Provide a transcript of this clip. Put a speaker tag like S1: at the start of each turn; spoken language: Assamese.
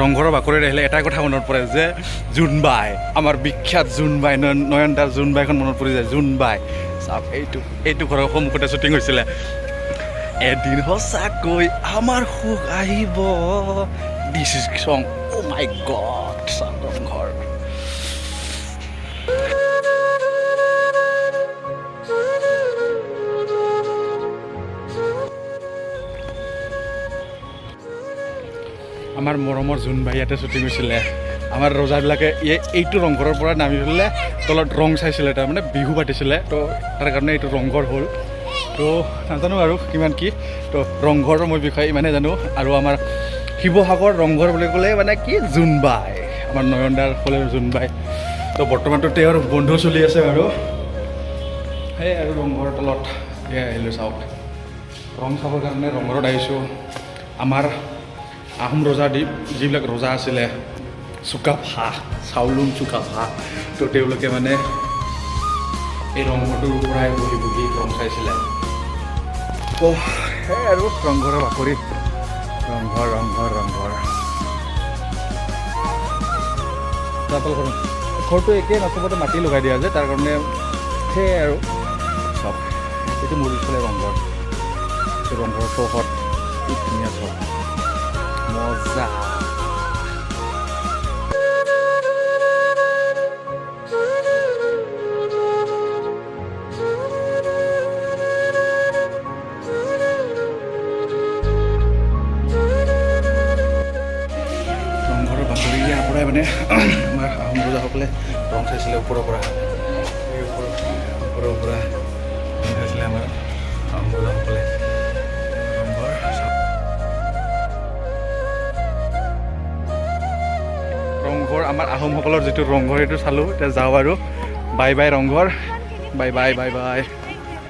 S1: ৰংঘৰৰ বাকৰিত আহিলে এটাই কথা মনত পৰে যে জোনবাই, আমাৰ বিখ্যাত জোনবাই, নয়নদাৰ জোনবাইখন মনত পৰি যায়। জোনবাই চাওক, এইটো এইটো ঘৰৰ সন্মুখতে শ্বুটিং হৈছিলে। এদিন সঁচাকৈ আমাৰ সুখ আহিব, this is song, oh my God. চাওক ৰংঘৰ। আমাৰ মৰমৰ জোনবাই ইয়াতে শ্বুটিং হৈছিলে। আমাৰ ৰজাবিলাকে এইটো ৰংঘৰৰ পৰা নামি পেলাই তলত ৰং চাইছিলে, তাৰমানে বিহু পাতিছিলে, তো তাৰ কাৰণে এইটো ৰংঘৰ হ'ল। তো নাজানো আৰু কিমান কি, তো ৰংঘৰৰ মই বিষয়ে ইমানেই জানো। আৰু আমাৰ শিৱসাগৰ ৰংঘৰ বুলি ক'লে মানে কি, জোনবাই, আমাৰ নয়নদাৰ ক'লে জোনবাই। তো বৰ্তমানতো তেওঁৰ বন্ধ চলি আছে বাৰু। সেই আৰু ৰংঘৰৰ তলত এয়া আহিলোঁ, চাওক ৰং চাবৰ কাৰণে ৰংঘৰত আহিছোঁ। আমাৰ আহোম ৰজা দি যিবিলাক ৰজা আছিলে, চুকাফা, চাউলুং চুকাফা, তো তেওঁলোকে মানে এই ৰংঘৰটোৰ পৰাই বহি বহি ৰং চাইছিলে। তো সেই আৰু ৰংঘৰৰ বাকৰি, ৰংঘৰ ৰংঘৰ ৰংঘৰ। চলাচল কৰোঁ ঘৰটো একেই ন, চবতে মাটি লগাই দিয়া যে তাৰ কাৰণে। সেয়াই আৰু চব এইটো মোৰ পিছফালে ৰংঘৰ, এইটো ৰংঘৰৰ চৌহদ, কি ধুনীয়া চব, মজা। ৰংঘৰৰ বাকৰি ইয়াৰ পৰাই মানে আমাৰ আহোম ৰজাসকলে ৰং চাইছিলে ওপৰৰ পৰা, এই ওপৰৰ পৰা ৰং চাইছিলে আমাৰ আহোম ৰজাসকলে। ৰংঘৰ, ৰংঘৰ, আমাৰ আহোমসকলৰ যিটো ৰংঘৰ সেইটো চালোঁ। এতিয়া যাওঁ আৰু, bye bye Rang Ghar, bye bye bye bye.